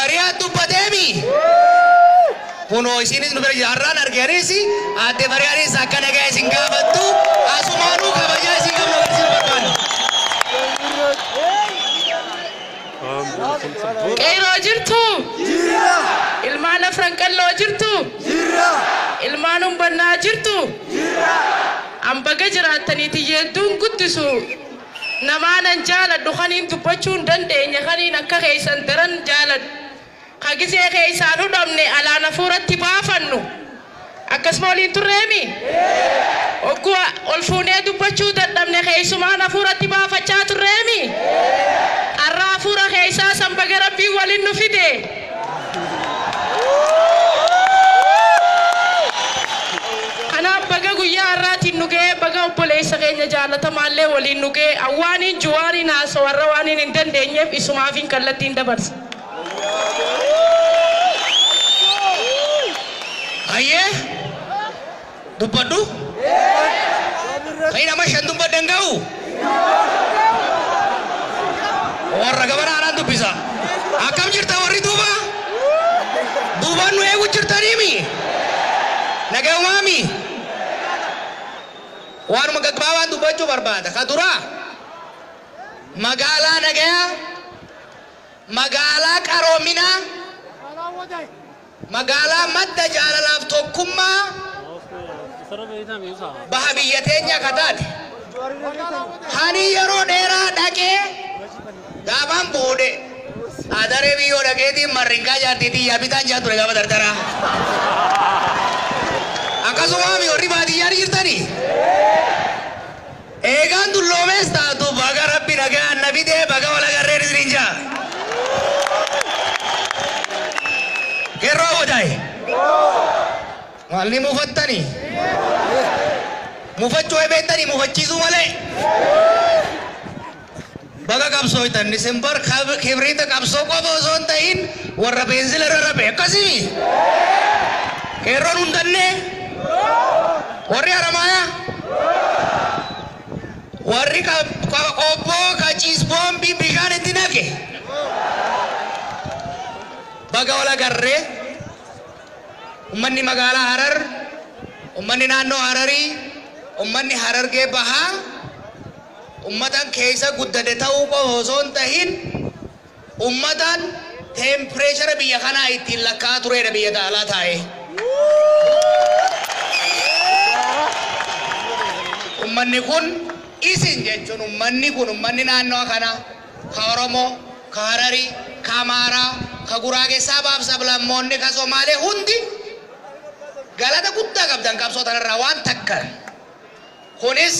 Fariyaa dubbateemi. Kunoo isinis nu bira har'aan arganis aadde Fariyaanis akka nagaa isin gaafattu asumaanuu kabajaa isin qabnu agarsiisuu barbaanna. Qeeroo jirtu? Jira. Ilmaan afran qalloo jirtu? Jira. Ilmaan humbannaa jirtu? Jira. An baga jiraattaniiti yeedduun guddisu namaanan jaaladhu kaniin dubbachuu hin dandeenye kaniin akka keessan daran jaaladhu. Kagisee keessaan hudhamne alaan hafuuratti baafannu. Akkasuma waliin turreemi? Ogguu ol fuunee dubbachuu dadhabne keessumaan hafuuratti baafachaa turreemi? Har'a hafuura keessaa san baga Rabbiin waliin nu fide. Kanaaf baga guyyaa har'aatiin nu ga'ee baga obboleessa keenya jaalatamaallee waliin nu ga'ee awwaaniin juwaaniin haasoo warra waaniin hin dandeenyeef isumaafiin kallattiin dabarsa. Ayyee dubbadhu. Kai nama shan dubbadhan ga'u. Warra gabana anaan dubbisa. Akkam jirta warri duuba? Duubaan nu eegu jirtaniimi. Nagaumaami. Waanuma gaggabaabaan dubbachuu barbaada. Ka duraa magaalaa nagayaa, magaalaa qaroominaa, magaalaa madda jaalalaaf tokkummaa baha biyya teenya ka taate. Hani yeroo dheeraa dhaqee gaafaan boode adaree biyyoo dhaqeetiin marringaa jaartiitiin yaabitaan jaa ture gaafa dardaraa. Akkasumaami warri baadiyyaa ni jirtanii? Eegaan dulloomees taatu baga Rabbi nagaan na fidee baga wal agarreen isiniin jaa. Qeerroo wadaa'e. Maalni muufattanii? Muufachuu beektanii muufachiisuu malee. Baga qabsooytan isin bar kibriita qabsoo qofa osoo hin ta'in warra beenzila irra rabe akkasimi. Qeerroon hundannee warri Haramaayaa warri qobboo kaciis boombii bishaan itti naqe. Baga wal agarree ummanni magaalaa Harar, ummanni naannoo Hararii, ummanni Harargee bahaa ummatan keessa guddate ta'uu qofa osoo hin tahin ummatan teempireechara biyya kanaa ittiin lakkaa'aa turedha biyya alaa taa'ee. Ummanni kun isin jechuun ummanni kun ummanni naannoo kanaa ka Oromoo, ka Hararii, ka Amaaraa, ka Guraagee sabaaf sablammoonni ka Somaalee hundi galata guddaa qabdan qabsoo tanarraa waan takka. Kunis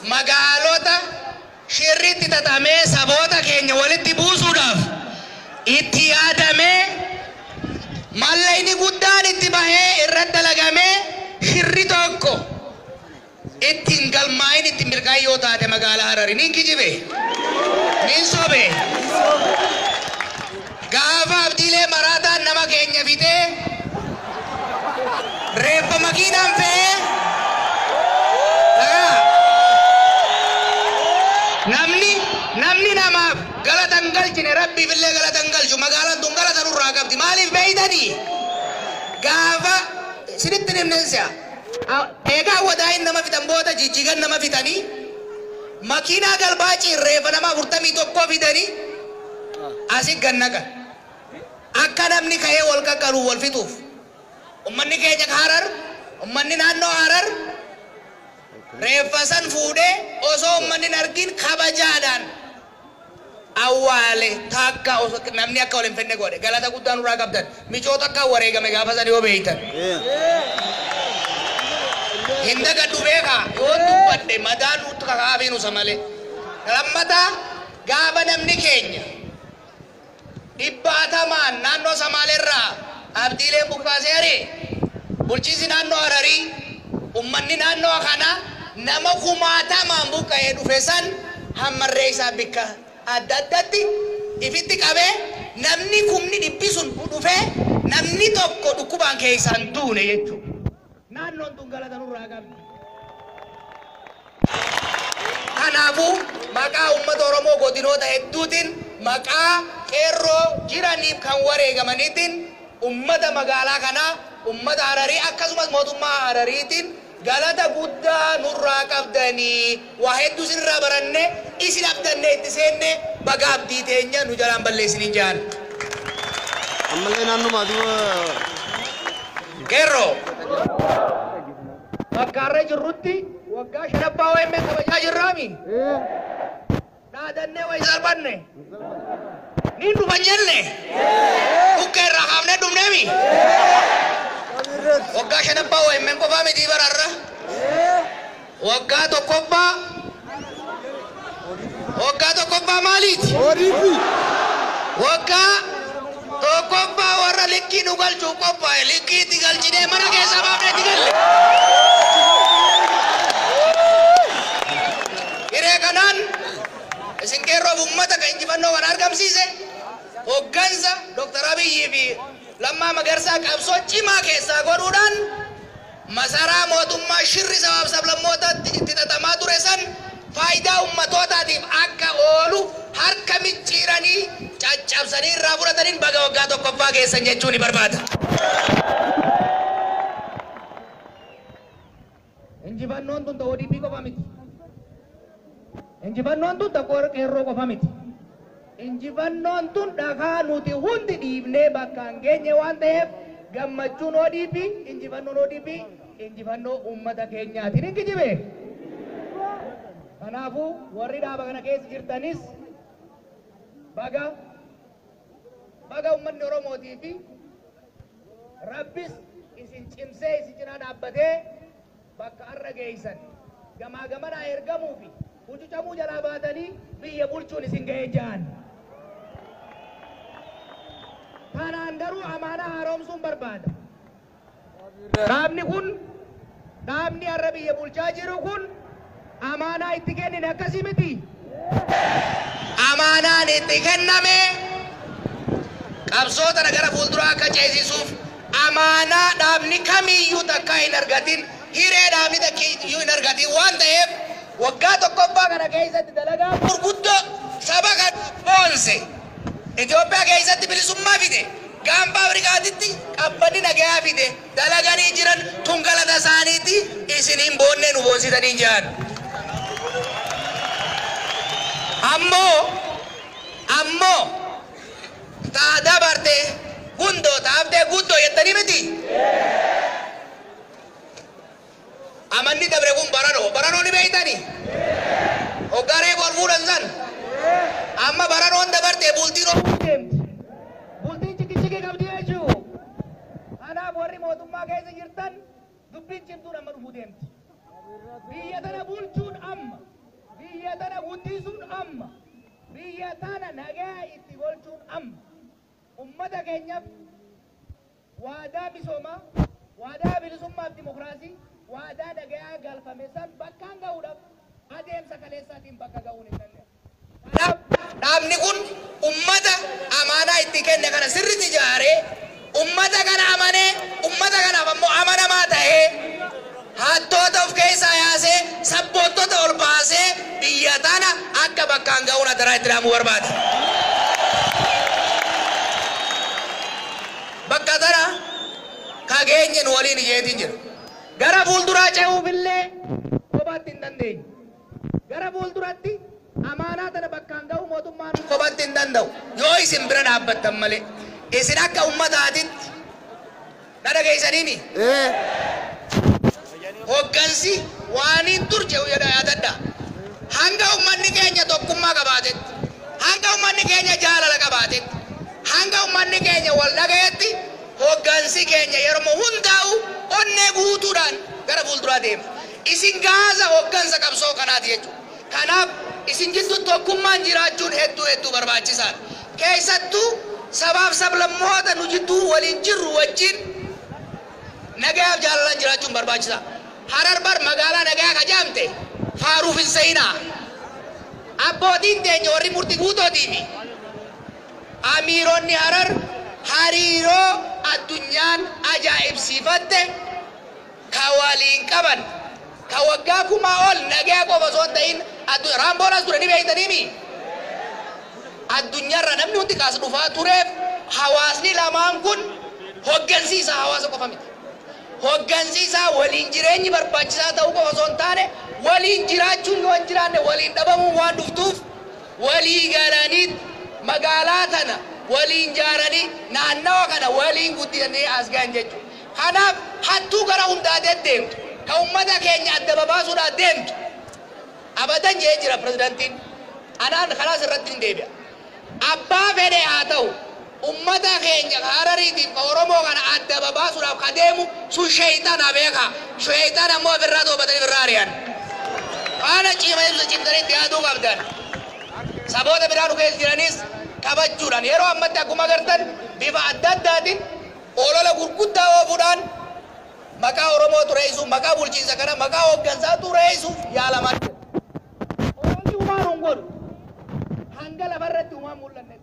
magaalota shirriitti tatamee saboota keenya walitti buusuudhaaf itti yaadamee mallayni guddaan itti bahee irratti dalagamee shirri tokko ittiin galmaa'in ittiin milkaa'in yoo taate magaalaa Harari niin kijibe niin sobe. Gaafa abdiilee maraataan nama keenya fitee reeffa makiinaan fe'ee namni namaaf galata hin galchine Rabbiif illee galata hin galchu. Magaalaan tun galata nurraa qabdi. Maaliif beeytanii? Gaafa isinitti himnen si'a. Eegaa wadaa'in nama fitan booda jijjigan nama fitanii makiinaa galbaa cirreeffa nama 41 fidanii asit gannaqan. Akka namni ka'ee wal qaqqalu wal fixuuf. Ummanni keenya Harar, ummanni naannoo Harar reeffa san fuudhee osoo ummanni hin argin kabajaadhaan awwaale takka osoo namni akka wal hin fedne godhe. Galata guddaa nurraa qabdan. Micoota akka wareegame gaafa san yoo beeytan. Hin dagadhu beekaa yoo dubbadhe madaa nutti kakaafii nusa malee. Lammataa gaafa namni keenya dhibbaatamaan naannoo Somaaleerraa abdiileen buqqaasee ari'e bulchiinsi naannoo Hararii ummanni naannoo kanaa nama kumaatamaan buqqa'ee dhufe san hammarree isaa bikka adda addatti ifitti qabee namni kumni dhibbi sun dhufee namni tokko dhukkubaan keessaan duune jechuudha. Naannoon tun galata nurraa qabdi. Kanaafuu maqaa uummata Oromoo godinoota hedduutiin maqaa qeerroo jiraniif kan wareegamaniitiin ummata magaalaa kanaa, ummata Hararii akkasumas mootummaa Harariitiin galata guddaa nurraa qabdanii, waa hedduu isinirraa baranne, isin abdanne itti seenne, baga abdii teenya nu jalaan balleessiniin jedhan. Ammallee naannuma duuba. Qeerroo, bakka har'a jirrutti waggaa shanaffaa OMN kabajaa jirraami. Dhaadannee wayi salphanne. Niin dhufan jenne. Bukkee irraa kaafnee dhufneemi. Waggaa shanaffaa OMN qofaa miti bararra. Waggaa tokkoffaa. Waggaa tokkoffaa maaliiti? Waggaa tokkoffaa warra likkii nu galchuuf qophaa'e likkii itti galchinee mana keessaa baafnee itti galle. Hiree kanaan isin qeerroof uummata kan injifannoo kan argamsiise hoggansa Dr. Abiyyii fi Lammaa Magarsaa qabsoo cimaa keessaa godhuudhaan masaraa mootummaa shirri sabaaf sablammootaatti itti xaxamaa ture san faayidaa ummatootaatiif akka oolu harka micciiranii caccabsanii irraa fudhataniin baga waggaa tokkoffaa geessan jechuu ni barbaada. Injifannoon tun ta'uu ODP qofa miti. Injifannoon tun ta'uu qeerroo qofa miti. Injifannoon tun dhakaa nuti hundi dhiibnee bakka hin geenye waan ta'eef gammachuun ODP, injifannoon ODP, injifannoo uummata keenyaatiin hin kijibe. Kanaafuu warri dhaaba kana keessa jirtanis baga baga uummanni Oromootii fi Rabbis isin cimsee isin cinaa dhaabbatee bakka har'a geessan gamaa gamanaa ergamuu fi hucucamuu jalaa baatanii biyya bulchuun isin ga'ee ja'an. Kanaan garuu amaanaa haaromsuun barbaada. Dhaabni kun, dhaabni har'a biyya bulchaa jiru kun amaanaa itti kennine akkasii miti. Amaanaan itti kenname qabsoo tana gara fuulduraa akka ceesisuuf amaanaa dhaabni kamiyyuu takka hin argatin, hiree dhaabni takkiyyuu hin argatin waan ta'eef waggaa tokkoffaa kana keessatti dalagaa gurguddoo saba kan boonse, Itoophiyaa keessatti bilisummaa fide, gaanfa Afrikaatitti qabbanni nagayaa fide dalaganii jiran tun galata isaaniiti, isiniin boonnee nu boonsitanii jiran. Ammoo taa dabarte gundoo taaftee guddoo jettanii miti. Amanni dabre kun baranoo baranoo ni beeytanii. Hoggaa reefu ol fuudhan san. Amma baranoon dabarte bultiin ol deemti. Bultiin chikichikii qabdi jechuu. Kanaaf warri mootummaa keessa jirtan dubbiin cimtuun amma dhufuu deemti. Biyya tana bulchuun amma. Biyya tana guddisuun amma. Biyya tana nagaa itti golchuun amma. Ummata keenyaaf waadaa misoomaa, waadaa bilisummaaf dimokiraasii, waadaa nagayaa galfame san bakkaan ga'uudhaaf adeemsa kaleessaatiin bakka ga'uun hin danda'amu. Kanaaf dhaabni kun ummata amaanaa itti kenne kana sirriitti ijaaree, ummata kana amanee, ummata kanaaf ammoo amanamaa ta'ee, hattoota of keessaa yaasee, sabboontota ol baasee biyya tana akka bakkaan ga'uun adaraa itti dhaamuu barbaada. Bakka tana kageenye nu waliin ijeetiin jira. Gara fuulduraa ce'uufillee kophaatti hin dandeenyu. Gara fuulduratti amaanaa tana bakkaan ga'u mootummaan kophaatti hin danda'u. Yoo isin bira dhaabbattan malee. Isin akka ummataatitti na dhageessaniimi. Hoggansi waan hin turche jedha yaadadha. Hanga ummanni keenya tokkummaa qabaatetti, hanga ummanni keenya jaalala qabaatetti, hanga ummanni keenya wal dhagayetti hoggansi keenya yeroo hundaa'u onnee guutuudhaan gara fuulduraa deema. Isin gaasa hoggansa qabsoo kanaati jechuudha. Kanaaf isin jidduu tokkummaan jiraachuun hedduu hedduu barbaachisaadha. Keessattuu sabaaf sablammoota nu jidduu waliin jirru wajjin nagayaaf jaalalaan jiraachuun barbaachisaa. Harar bar magaalaa nagayaa kajaamte faaruuf hin seenaa. Abbootiin teenya warri murtii guutootii fi amiironni Harar hariiroo addunyaan ajaa'ibsiifatte ka waliin qaban ka waggaa kumaa ol nagayaa qofa osoo hin ta'in raamboon as ture ni beektaniimi. Addunyaarra namni hundi kaas dhufaa tureef hawaasni lamaan kun hoggansiisa hawaasa qofa miti. Hoggansiisaa waliin jireenyi barbaachisaa ta'uu qofa osoo hin taane waliin jiraachuun yoo hin jiraanne waliin dhabamuun waan dhuftuuf walii galanii magaalaa tana waliin jaaranii naannawa kana waliin guddisanii as gahan jechuudha. Kanaaf hattuu gara hundaa deddeemtu ka ummata keenya adda babaasuudhaaf deemtu abadan jee jira pirezidantiin. Anaan kanaas irratti hin deebi'a. Abbaa fedhe haa ta'u ummata keenya Harariitiif ka Oromoo kana adda babaasuudhaaf ka deemu sun sheeyxana beeka. Sheeyxana ammoo ofirraa toobatanii ofirraa ari'an. Kana cima ibsa cimtanii itti yaaduu qabdan. Saboota biraa nu keessa jiranis kabajuudhaan yeroo ammatti akkuma agartan bifa adda addaatiin olola gurguddaa oofuudhaan maqaa Oromoo xureessuuf, maqaa bulchiinsa kana, maqaa hooggansaa xureessuuf yaalamaa jira. Ololli humaan hin godhu. Hanga lafarratti humaan mul'anne.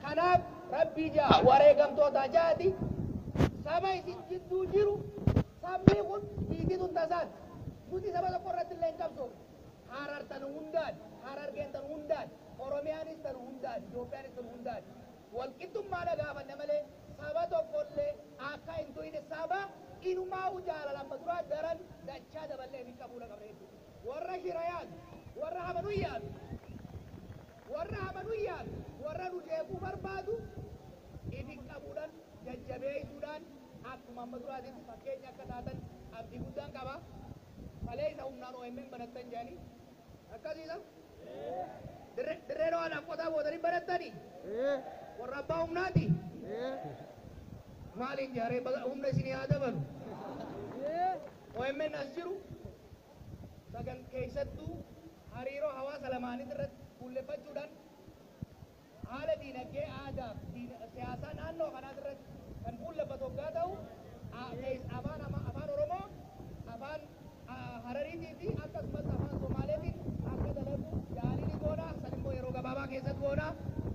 Kanaaf Rabbii ja'a wareegamtoota ja'ati saba isin jidduu jiru sabni kun biitii tun tasaan nuti saba tokko irratti illee hin qabsoofne. Harar tan hundaan, Harargeen tan hundaan, Oromiyaanis tan hundaan, Itoophiyaanis tan hundaan. Walqixxummaadha gaafanne malee saba tokkollee akka hin tuyne saba inumaa jaalala amma duraa daran dachaa daballee fi qabuudha qabna jechuudha. Warra shira yaadu, warra hamanuu yaadu, warra hamanuu yaadu, warra nu jeequu barbaadu ifin qabuudhaan jajjabeessuudhaan akkuma amma duraatitti fakkeenya akka taatan abdii guddaan qaba. Malee isa humnaan OMN banattan jedhanii akkasiisa. Dirree dhawaan qotaa boodanii banattanii warra abbaa humnaati. Maaliin jaaree humna isinii haa dabalu. OMN as jiru sagan keessattuu hariiroo hawaasa lamaanii irratti fuulleffachuudhaan haala diinagdee aadaa fi siyaasaa naannoo kanaa irratti kan fuulleffatu hoggaa ta'u afaan Oromoo, afaan Harariitii fi akkasumas afaan Somaaleetiin akka dalagu yaalii ni goona. San immoo yeroo gabaabaa keessatti goona.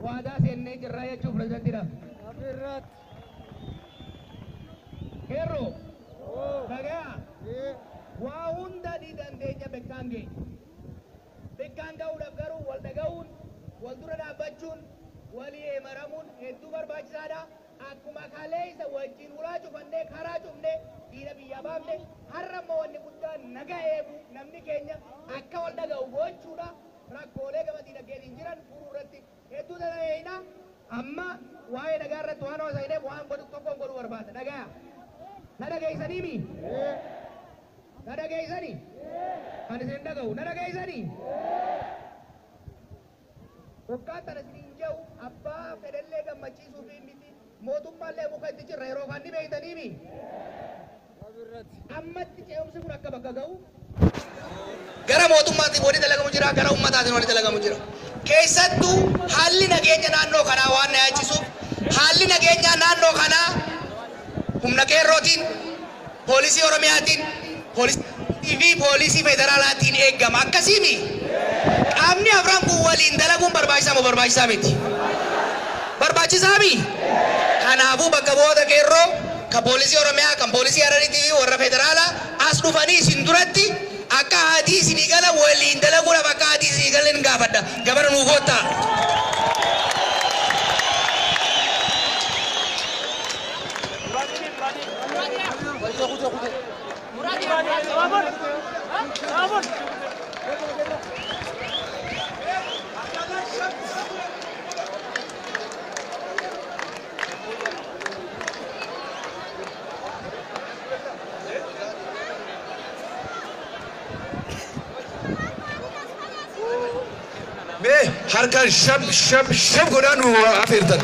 Waadaa seennee jirra jechuuf pirezidantiidhaaf. Qeerroo dhagaa waa hunda ni dandeenya bekkaan geenya. Bekkaan ga'uudhaaf garuu wal dhaga'uun, wal dura dhaabbachuun, walii eemaramuun hedduu barbaachisaadha. Akkuma kaleessa wajjin ulaa cufannee karaa cufnee diina biyyaa baafne har'a immoo wanni guddaan naga eegu namni keenya akka wal dhaga'u gochuudha. Rakkoolee gama diinagdeetiin jiran furuu irratti hedduu danda'eena. Amma waa'ee nagaa irratti waan haasa'eef waan godhu tokkoon godhuu barbaada. Dhagaya. Na dhageessanii mi? Na dhageessanii? Kan isin dhaga'u. Na dhageessanii? Hoggaan tana isin hin jiru abbaa fedhellee gammachiisuu fi miti mootummaallee muka itti jirra yeroo kaan ni beektanii mi? Ammatti ce'umsi kun akka bakka ga'u gara mootummaatiin walii dalagamu jira, gara ummataatiin walii dalagamu jira. Keessattuu haalli nageenya naannoo kanaa waan na yaachisuuf haalli nageenya naannoo kanaa humna qeerrootiin, poolisii Oromiyaatiin, poolisii fi poolisii federaalaatiin eegama. Akkasiimi qaamni afran kun waliin dalaguun barbaachisaa moo barbaachisaa miti? Barbaachisaa mi? Kanaafuu bakka bu'oota qeerroo kan poolisii Oromiyaa, kan poolisii Harariitii fi warra federaalaa as dhufanii isin duratti akka haadii isinii gala waliin dalaguudhaaf akka haadii isinii gala hin gaafadha. Gabana nuu koottaa. Mee harkaan shab shab shab godhaa nu afeertan.